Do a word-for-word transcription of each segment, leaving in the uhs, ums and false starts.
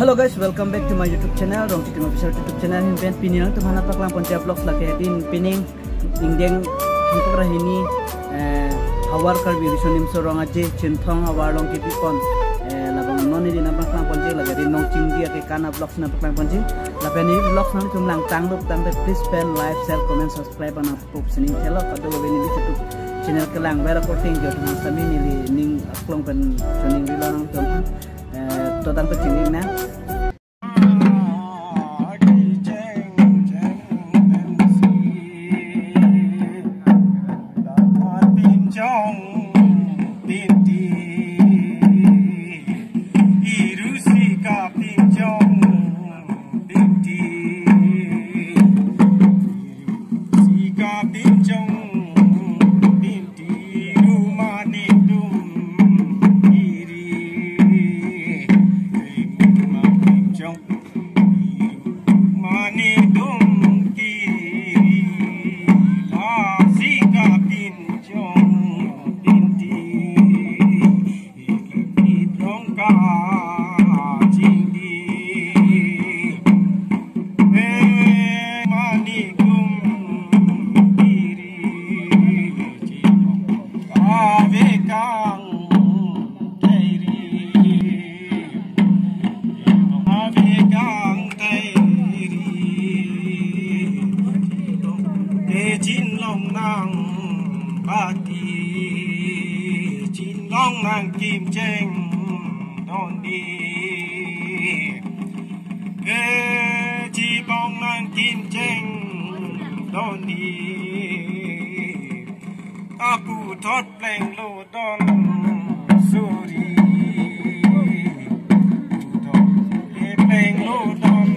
Hello guys, welcome back to my YouTube channel, Rongchitim Official YouTube channel. Ahin pen pini nangtum aphan nangpaklang ponji vlogs lake din pining ingdeng hangkok ra hini, eh, Howraghat Karbi Riso Nimso Rong Aje Chinthong havar along kebi pon, eh, labang non ili nangpaklang ponji lake ri nong chingdi ake kana vlogs nangpaklang ponji. Lapen ili vlogs nangtum langtang duk tangte please pen like, share, comment, subscribe nangpup sining thelo. Kadokave neli YouTube channel kelang vera korting jo tang sami neli ning aklong pen choningrilo nangtum. Eh, to tangte chingri nang. Chinlong nang pati, chinlong nang kimcheng doni. Ke chibong nang kimcheng doni. Apu thot plenglo don suri. Thot plenglo don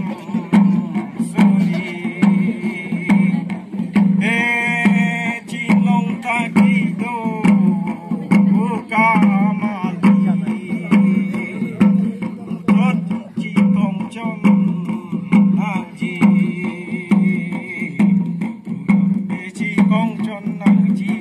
suri. Eh, chinlong thaki do kamali. Thot chibong chon nangji. Chibong chon nangji.